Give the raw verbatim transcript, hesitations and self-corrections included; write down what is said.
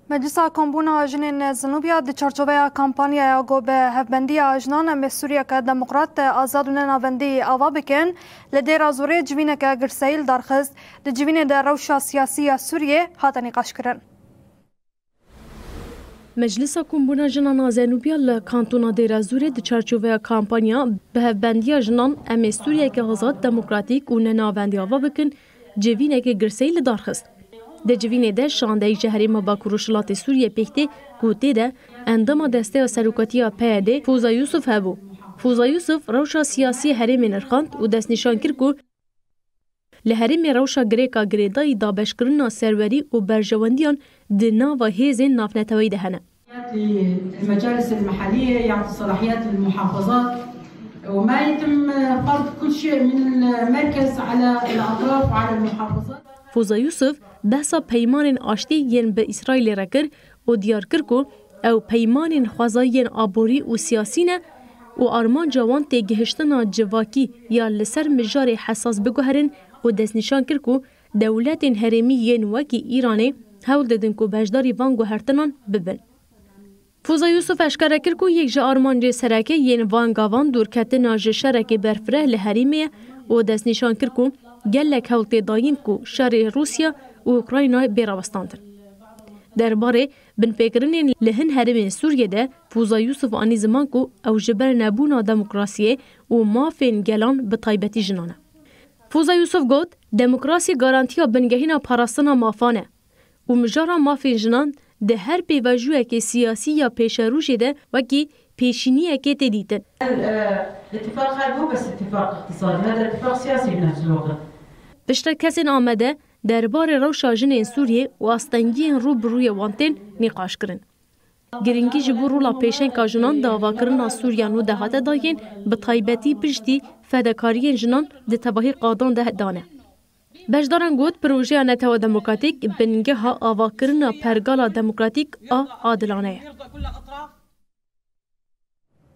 Meclisa Kombûna Jinên Zinûbiya di çarçoveya kampanyaya ku bi hevbendiya jinan em ê Sûriyeke demokrat, azad û nenavendî ava bikin, li Dêra Zorê civîneke girseyî li dar xist. Di civînê de rewşa siyasî ya Sûriyê hate nîqaşkirin. Meclisa Kombûna Jinan a Zenûbiya li Kantona Dêra Zorê di çarçoveya kampanya bi hevbendiya jinan em ê Sûriyeke azad, demokratîk û nenavendî ava bikin, civîneke girseyî li dar xist. Di civînê de şandeyî ji Herêma Bakur Rojhilatê Sûriyê pêk tê ku tê de endama Desteya Serokatiya P Y D Fûza Yûsif hebû. Fûza Yûsif rewşa siyasî herêmê nirxand û destnîşan kir ku li herêmê rewşa girêka girêdayî dabeşkirina serwerî û berjewendiyan di nava hêzên navneteweyî de hene. المجالس المحلية، يعطي صلاحيات للمحافظات، وما يتم فرض كل شيء من المركز على الأطراف وعلى المحافظات. Fûza Yûsif behsa peymanên aştî yên bi Îsraîlê re kir û diyar kir ku ew peymanên xwezayiyên aborî û siyasî ne û armanca wan tê gihiştina civakî ya li ser mijarê hesas biguherin û destnîşan kir ku dewletên herêmî yên wekî Îranê hewl didin ku beşdarî van guhertinan bibin. Fûza Yûsif eşkere kir ku yek ji armancê sereke yên van gavan dûrketina ji şerekê berfireh li herêmê ye û destnîşan kir ku gelek hewl tê dayîn ku şerê Rûsya û Ukraynayê bê rawestandin. Derbarê binpêkirinên li hin herêmên Sûriyê de Fûza Yûsif anî ziman ku ew ji ber nebûna demokrasiyê û mafên gelan bi taybetî jinan e. Fûza Yûsif got, demokrasî garantiya bingehîna parastina mafan e û mijara mafên jinan di her pêvajoyekê siyasî ya pêşerojê de wekî pêşîniyekê tê dîtin. الاتفاق هذا مو بس اتفاق اقتصادي، هذا اتفاق سياسي بنفس الوقت. Piştre kesên amade derbarê rewşa jinên Sûriyê û astengiyên rû bi rûyê wan tên nîqaş kirin. Girîngî ji bo rola pêşengka jinan di avakirina Sûriya nû de hate dayîn, bi taybetî piştî fedekariyên jinan di tevahî qadan de dane. Beşdaran got, projeya Netewa Demokratîk bingeha avakirina pergala demokratîk a adilane ye.